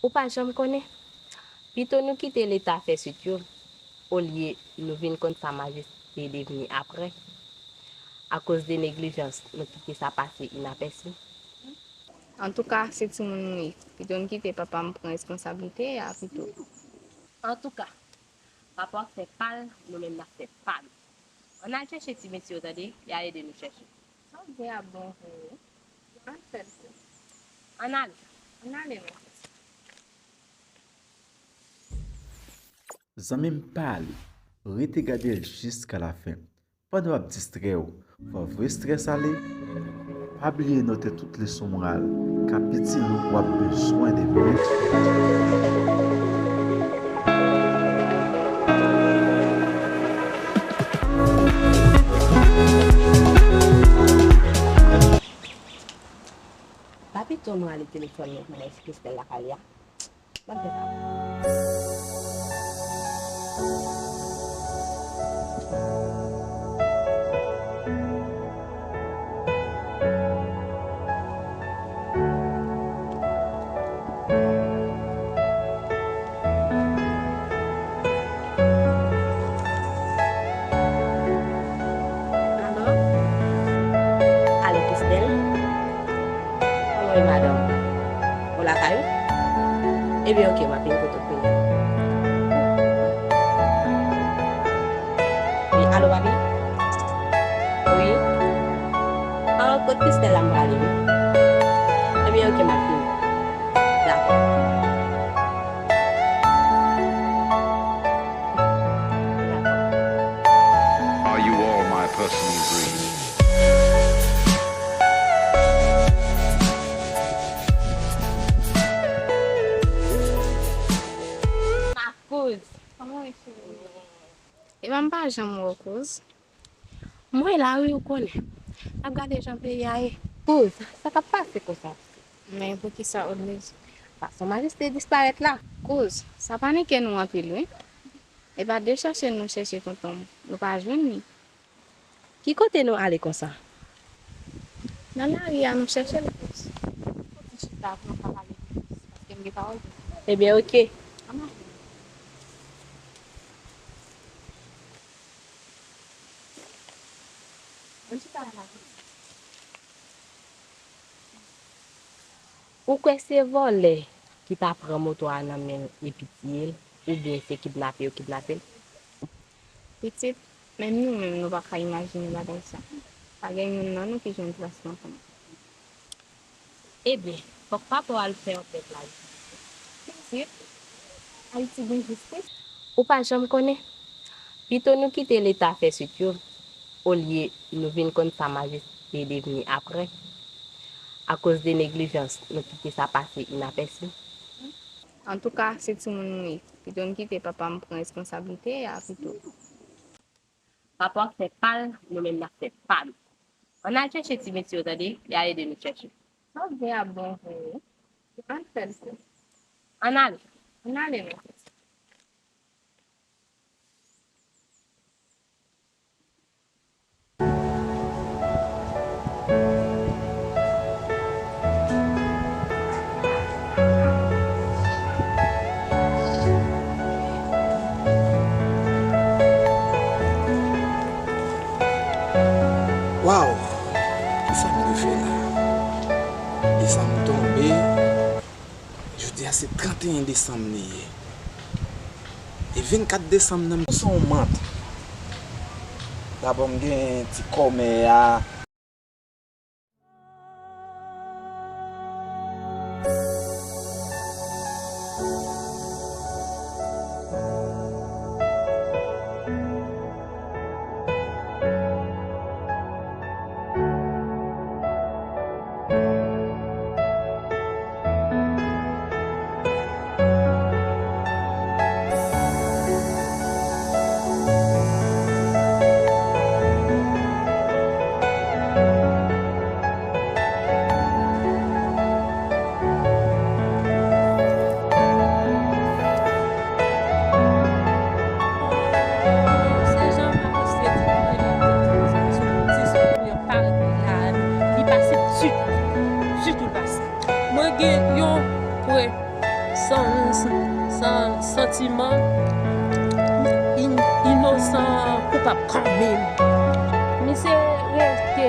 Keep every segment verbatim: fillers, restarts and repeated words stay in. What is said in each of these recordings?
Ou pa janm konnen. Pito nou kite Leta fè swit yo, olye nou vin konn sa majeste devni apre. Akoz de neglijans, nou kite sa pase inapèsi. Antouka, se timoun nou ye. Pito n kite papa m pran responsablite a pito. Antouka, papa w ap fè pa l, nou menm n ap fè pa nou. Ann al chèche ti mesye yo, tande, y a ede nou chèche. Sa w di a bon vre wi. Ann fè l tou. Ann ale. Ann ale non. Zanmi m, pa ale. Rete gade l jiska lafen. Pandan w ap distrè w, fò w voye strès ale. Pa bliye note tout leson moral k ap itil ou w ap bezwen devni. Papi, tou mwen ale telefòn mwen pou mwen si Christelle lakay li a. Ban m fè sa. Alo? Alo, Christelle? Kòman w ye, madanm? Ou lakay ou? Ebyen, oke, m ap vin kote w kounye a. Wi, alo, papi? Wi? Ah, kot Christelle la m prale, wi. Ebyen, oke, m ap vini. Dakò. Are you all my personal dreams? Makouz. Kòman w ye, cheri? Epa m pa janm wè w, kouz. Mwen la wi, ou konnen. N ap gade jan peyi a ye. Kouz, sa k ap pase konsa? Men poukisa, Odlez? Fason majeste disparèt la. Kouz, sa panike nou anpil wi. Epa de chèche nou chèche tonton m, nou pa jwenn li. Ki kote nou ale konsa? Nan lari a nou chèche l, kouz. Fò ti chita pou nou ka pale plis, paske m gen pawòl pou di. Ebyen, oke. Ann ale. Ou kwè se vòlè ki ta pran moto a nan men l epi tiye l, oubyen se kidnape yo kidnape l? Pitit, menm nou menm nou pa ka imajine bagay sa. Pa gen youn nan nou ki jwenn tras fanm nan. Ebyen, fòk papa w al fè anpèt la jistis. Pitit, Ayiti gen jistis? Ou pa janm konnen. Pito nou kite Leta fè swit yo, olye nou vin konn sa majeste devni apre. Akoz de neglijans, nou kite sa pase inapèsi. Antouka, se timoun nou ye. Pito n kite papa m pran responsablite a pito. Papa w ap fè pa l, nou menm n ap fè pa nou. Ann al chèche ti mesye yo, tande, y a ede nou chèche. Sa w di a bon vre wi. Ann fè l tou. Ann ale. Ann ale non. Waw! Kisa m dwe fè la? Desanm tonbe. Jodi a se trannteyen desanm li ye. E vennkat desanm nan, m se yon mant. Dabò m gen ti kòmè a. San, santiman in, inosan koupab kanmenm. Misye rete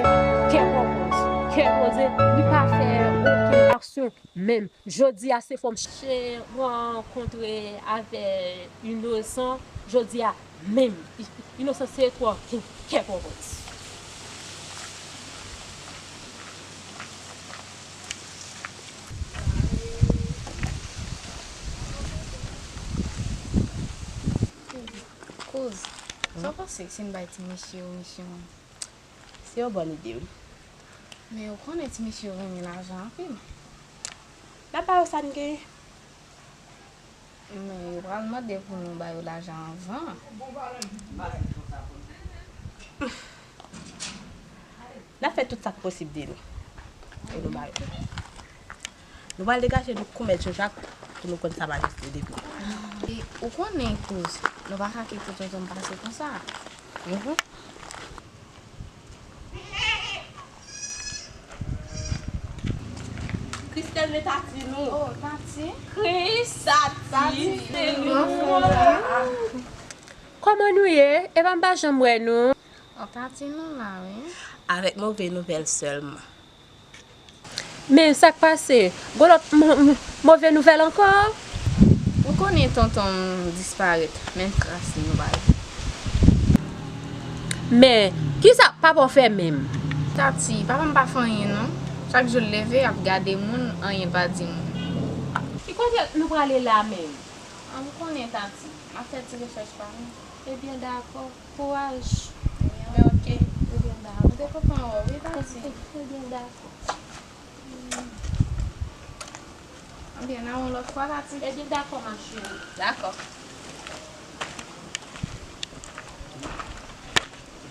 kè pòpòz, kè poze, li pa fè okenn aksyon menm. Jodi a se fòm chè rankontre avè inosan, jodi a menm. Inosan se twò kè pòpòz. Kouz, sa w panse si n bay ti mesye yo misyon an? Se yon bòn ide, wi. Men ou konnen ti mesye yo renmen lajan anpil. N ap ba yo sa n genyen. Men yo pral mande pou nou ba yo lajan anvan. N ap fè tout sa k posib de nou. E nou ba yo. Nou pral degaje nou kou mèt Jean-Jacques pou nou konn sa majeste depi. E ou konnen, kouz, nou pa ka kite tonton m pase konsa. Mhm. Christelle, men tati nou. Oh, tati. Kris, tati, tati, se nou. Kòman nou ye? Epa m pa janm wè nou. Oh, tati nou la, wi. Avèk move nouvèl sèlman. Men sa k pase? Gon lòt mo-, mo-, move nouvèl ankò? Ou konnen tonton m disparèt, menm tras li nou pa jwenn. Men, kisa papa w fè menm? Tati, papa m pa fè anyen non. Chak jou l leve, ap gade moun, anyen l pa di moun. Ki kote nou prale la menm? An, m konnen, tati. M ap fè ti rechèch pa m. Ebyen, dakò. Kouraj. Ebyen, oke. Ebyen, dakò. M te kontan wè w, wi, tati. Ebyen, dakò. Ebyen, n a wè w lòt fwa, tati. Ebyen, dakò, ma chérie. Dakò.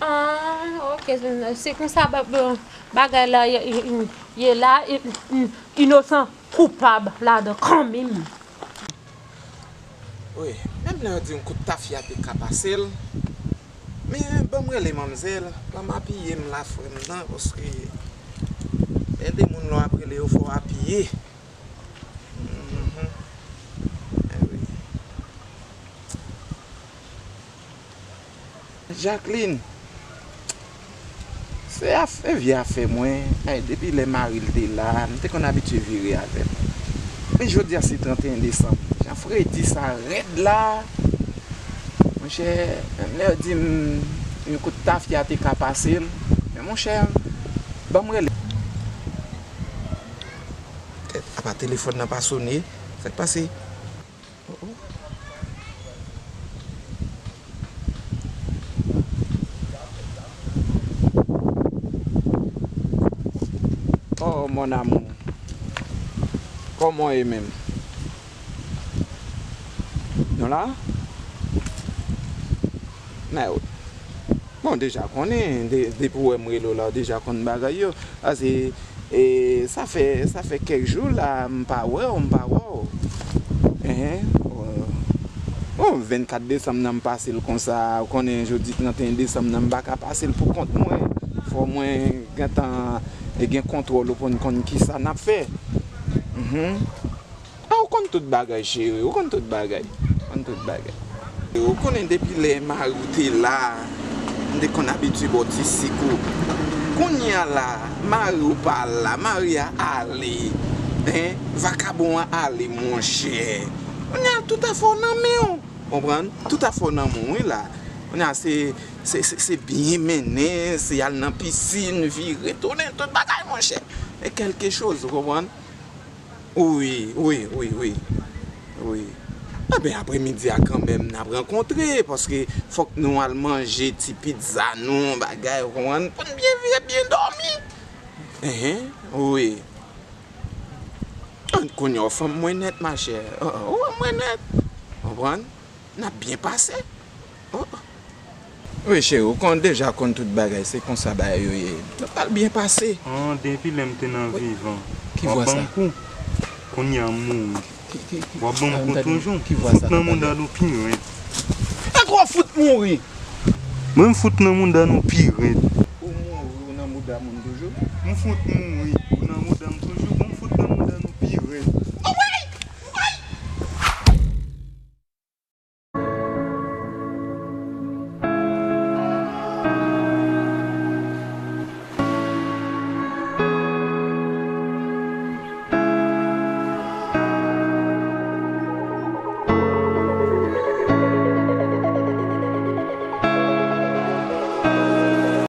Ah, oke, se konsa ba-, ba-, bagay la ye, ye, ye la, inosan koupab ladan kanmenm. Wi, menm lè yo di yon kout tafya te ka pase l, men ban m rele manmzèl, ban m apiye m la, frè m nan, paske gen de moun lè w ap rele yo, fò w apiye. Mhm. Eh wi. Jacqueline, se af-, se vye afè mwen. Ay, depi lè mari l te la, m te konn abitye vire avè l. Men jodi a se trannteyen desanm. Jan fredi sa rèd la. Monchè, menm lè yo di m yon kout tafya te ka pase l, men monchè, ban m rele. Kèt, apa telefòn nan pa sone? Sa k pase? Oh, oh. Oh, mon amour. Kòman w ye menm? Nou la? Mè, bon, deja konnen, de-, depi w wè m rele w la, w deja konn bagay yo. Paske, e, sa fè, sa fè kèk jou la, m pa wè w, m pa wè w. Enhen. Bon, vennkat desanm nan m pase l konsa, ou konnen jodi trannteyen desanm nan m pa ka pase l pou kont mwen. Fò mwen gentan, e, gen kontwòl ou pou n konn kisa n ap fè. Mhm. Ah, ou konn tout bagay, cheri, ou konn tout bagay. Ou konn tout bagay. Ou konnen depi lè mari w te la, m te konn abitye ba w ti sik ou. Kounye a la, mari w pa la, mari a ale. Hein? Vakabon an ale, monchè. Kounye a, tout afè w nan men w. Konprann? Tout afè w nan men w, wi, la. Kounye a, se, se, se, se byen mennen, se al nan pisin, vire, tounen, tout bagay, monchè. E kèlke choz, ou konprann? Wi, wi, wi, wi. Wi. Enben, apremidi a kanmenm, n ap rankontre, paske fòk nou al manje ti pizza nou, bagay, ou konprann, pou n byen viv, byen dòmi. Enhen, wi. Kounye a, w fanm mwen nèt, machè. Ou fanm mwen nèt. Konprann? N ap byen pase. Oh, oh. Wi, cheri, ou konn deja konn tout bagay, se konsa bagay yo ye. Nou pral byen pase. An, depi lè m te nan vivan, w ap ban m kou. Kounye a m mouri. W ap ban m kou toujou. M fout nan mouda nou pi rèd. Èske w ap fout mouri? Mwen m fout nan mouda nou pi rèd. Ou mouri, ou nan mouda moun toujou? M fout mouri, ou nan mouda m toujou. Bon,